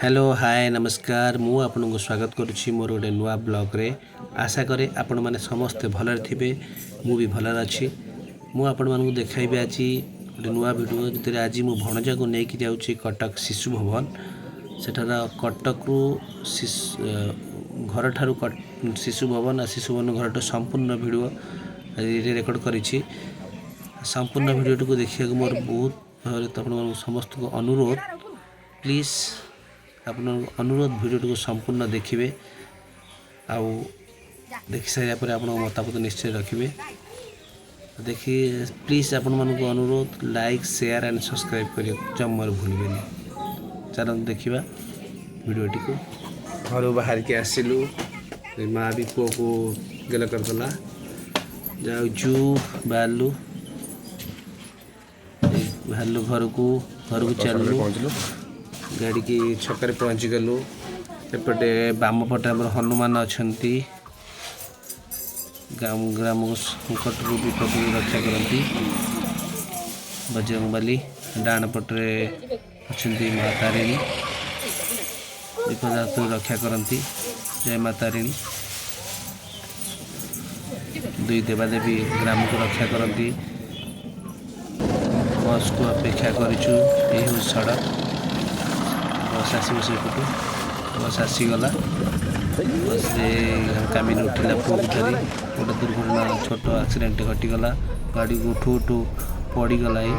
Hello, ହାଏ, ନମସ୍କାର। ମୁଁ ଆପଣଙ୍କୁ ସ୍ୱାଗତ କରୁଛି ମୋର ଗୋଟେ ନୂଆ ବ୍ଲଗ୍ରେ। ଆଶା କରେ ଆପଣମାନେ ସମସ୍ତେ ଭଲରେ ଥିବେ। ମୁଁ ବି ଭଲରେ ଅଛି। ମୁଁ ଆପଣମାନଙ୍କୁ ଦେଖାଇବି ଆଜି ଗୋଟେ ନୂଆ ଭିଡ଼ିଓ, ଯେଉଁଥିରେ ଆଜି ମୁଁ ଭଣଜାକୁ ନେଇକି ଯାଉଛି କଟକ ଶିଶୁ ଭବନ। ସେଠାର କଟକରୁ ଶିଶୁ ଘରଠାରୁ ଶିଶୁ ଭବନ ଆଉ ଶିଶୁ ଭବନ ଘରଠୁ ସମ୍ପୂର୍ଣ୍ଣ ଭିଡ଼ିଓ ଆଜି ରେକର୍ଡ଼ କରିଛି। ସମ୍ପୂର୍ଣ୍ଣ ଭିଡ଼ିଓଟିକୁ ଦେଖିବାକୁ ମୋର ବହୁତ ଭାବରେ ଆପଣମାନଙ୍କୁ ସମସ୍ତଙ୍କୁ ଅନୁରୋଧ। ପ୍ଲିଜ୍, ଆପଣଙ୍କୁ ଅନୁରୋଧ, ଭିଡ଼ିଓଟିକୁ ସମ୍ପୂର୍ଣ୍ଣ ଦେଖିବେ ଆଉ ଦେଖିସାରିଲା ପରେ ଆପଣଙ୍କ ମତାମତ ନିଶ୍ଚୟ ରଖିବେ। ଦେଖି ପ୍ଲିଜ୍ ଆପଣମାନଙ୍କୁ ଅନୁରୋଧ, ଲାଇକ୍, ସେୟାର ଆଣ୍ଡ ସବସ୍କ୍ରାଇବ୍ କରିବାକୁ ଜମାରୁ ଭୁଲିବେନି। ଚାଲନ୍ତୁ ଦେଖିବା ଭିଡ଼ିଓଟିକୁ। ଘରୁ ବାହାରିକି ଆସିଲୁ। ମା ବି ପୁଅକୁ ଗେଲ କରିଦେଲା। ଯାଉଛୁ, ବାହାରିଲୁ, ଏଇ ବାହାରିଲୁ ଘରକୁ, ଘରକୁ ଚାଲିଲୁ। ପହଞ୍ଚିଲୁ। ଗାଡ଼ିକି ଛକରେ ପହଞ୍ଚିଗଲୁ। ଏପଟେ ବାମ ପଟେ ଆମର ହନୁମାନ ଅଛନ୍ତି। ଗ୍ରାମ ଗ୍ରାମକୁ ସଙ୍କଟରୁ, ବିପଦରୁ ରକ୍ଷା କରନ୍ତି ବଜରଙ୍ଗବାଲି। ଡାହାଣ ପଟରେ ଅଛନ୍ତି ମା ତାରିଣୀ, ବିପଦ ହାତରୁ ରକ୍ଷା କରନ୍ତି। ଜୟ ମା ତାରିଣୀ। ଦୁଇ ଦେବାଦେବୀ ଗ୍ରାମକୁ ରକ୍ଷା କରନ୍ତି। ବସ୍କୁ ଅପେକ୍ଷା କରିଛୁ। ଏଇ ହେଉଛି ସଡ଼କ। ବସ୍ ଆସିବ ସେପଟୁ। ବସ୍ ଆସିଗଲା। ବସ୍ରେ କାମିନି ଉଠିଲା ପୁଅକୁ ଧରି। ଗୋଟେ ଦୁର୍ଘଟଣା, ଛୋଟ ଆକ୍ସିଡେଣ୍ଟ ଘଟିଗଲା। ଗାଡ଼ିକୁ ଉଠୁ ଉଠୁ ପଡ଼ିଗଲା। ଏଇ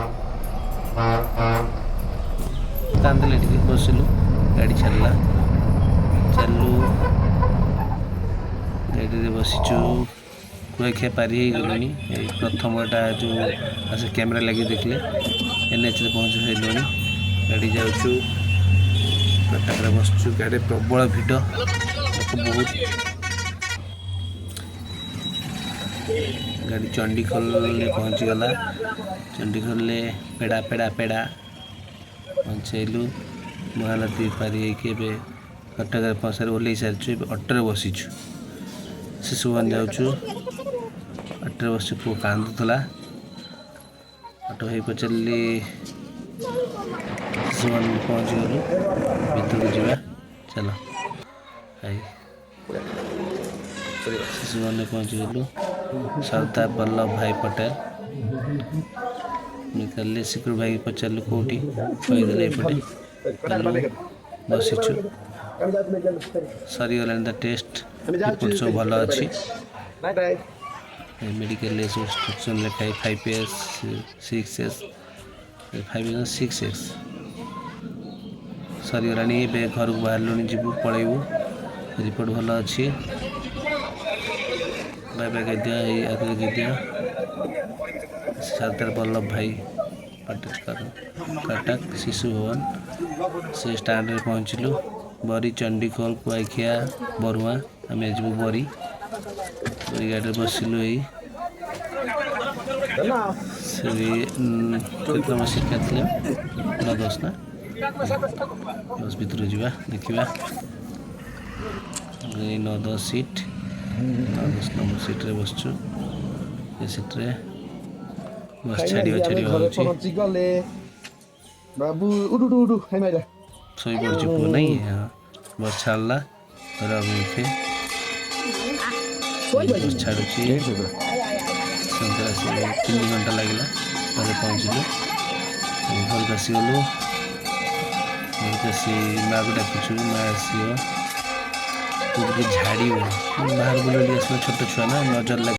କାନ୍ଦିଲେ ଟିକେ। ବସିଲୁ, ଗାଡ଼ି ଛାଡ଼ିଲା, ଚାଲିଲୁ। ଗାଡ଼ିରେ ବସିଛୁ। କୁଆଖିଆ ପାରି ହେଇଗଲୁଣି। ଏଇ ପ୍ରଥମଟା ଯେଉଁ ଆସେ କ୍ୟାମେରା ଲାଗି ଦେଖିଲେ, ଏନ୍ଏଚ୍ରେ ପହଞ୍ଚି ସାରିଲୁଣି। ଗାଡ଼ି ଯାଉଛୁ, କଟକରେ ବସିଛୁ। ଗାଡ଼ିରେ ପ୍ରବଳ ଭିଡ଼, ଲୋକ ବହୁତ। ଗାଡ଼ି ଚଣ୍ଡିଖୋଲରେ ପହଞ୍ଚିଗଲା। ଚଣ୍ଡିଖୋଲରେ ପେଡ଼ା ପେଡ଼ା ପେଡ଼ା ପହଞ୍ଚେଇଲୁ। ମହାନଦୀ ପାରି ହେଇକି ଏବେ କଟକରେ ପହଞ୍ଚାରେ ଓହ୍ଲେଇ ସାରିଛୁ। ଏବେ ଅଟୋରେ ବସିଛୁ, ଶିଶୁଭବନ ଯାଉଛୁ। ଅଟୋରେ ବସି ପୁଅ କାନ୍ଦୁଥିଲା। ଅଟୋ ଭାଇ ପଚାରିଲି। ଶିଶୁଭବନ ପହଞ୍ଚିଗଲୁ। ଭିତରକୁ ଯିବା, ଚାଲ ଭାଇ। ଶିଶୁଭବନରେ ପହଞ୍ଚିଗଲୁ। ସର୍ଦ୍ଦାର ବଲ୍ଲଭ ଭାଇ ପଟେଲ ନିକାଲିଲେ। ସିକ୍ୟୁରିଟି ଭାଇ ପଚାରିଲୁ କେଉଁଠି, କହିଦେଲେ ଏପଟେ। ଗଲୁ, ବସିଛୁ। ସରିଗଲାଣି ତା ଟେଷ୍ଟ, ରିପୋର୍ଟ ସବୁ ଭଲ ଅଛି। Bye bye. ମେଡ଼ିକାଲରେ ସବୁ ଇନଷ୍ଟ୍ରକ୍ସନ୍ ଲେଖା ହେଇ 5S, 6S, 5S, 6S। ସରିଗଲାଣି। ଏବେ ଘରକୁ ବାହାରିଲୁଣି, ଯିବୁ, ପଳେଇବୁ। ରିପୋର୍ଟ ଭଲ ଅଛି। ବାଏ ବାଏ କହିଦିଅ। ଏଇ ଆଗରେ କହିଦିଅ। ସର୍ଦ୍ଦାର ବଲ୍ଲଭ ଭାଇ ପଟେଲ, କଟକ ଶିଶୁ ଭବନ, ସେ ଷ୍ଟାଣ୍ଡରେ ପହଞ୍ଚିଲୁ। ବରି, ଚଣ୍ଡିଖୋଲ, କୁଆଖିଆ, ବରୁଆଁ। ଆମେ ଯିବୁ ବରି। ବରି ଗାଡ଼ିରେ ବସିଲୁ। ଏଇ ସେଠି କେତେ ନମ୍ବର ସିଟ୍ କାଟିଥିଲେ? 9, 10 ନା? ବସ୍ ଭିତରକୁ ଯିବା, ଦେଖିବା। ଏଇ 9, 10 ସିଟ୍, 9, 10 ନମ୍ବର ସିଟ୍ରେ ବସିଛୁ। ଏ ସିଟ୍ରେ ବସ୍ ଛାଡ଼ିବା ଛାଡ଼ିବା ଘରେ ହେଉଛି। ପହଞ୍ଚି ଗଲେ। ବାବୁ, ଉଠୁ ଉଠୁ ଉଠୁ, ହେଇ ମାଇଲା। ଶୋଇପଡ଼ିଛି ପୁଅ, ନାଇଁ? ହଁ। ବସ୍ ଛାଡ଼ିଲା ଘର ଅଭିମୁଖେ। ବସ୍ ଛାଡ଼ୁଛି। ସନ୍ତରା 3 ଘଣ୍ଟା ଲାଗିଲା, ଘରେ ପହଞ୍ଚିଲୁ। ଘରକୁ ଆସିଗଲୁ। ଘରକୁ ଆସି ମାଆକୁ ଡାକୁଛୁ, ମା ଆସିବ। ପୁଅ ଟିକେ ଝାଡ଼ିବ। ବାହାରେ ବୁଲି ବୁଲି ଆସିବ, ଛୋଟ ଛୁଆ ନା, ନଜର ଲାଗେ।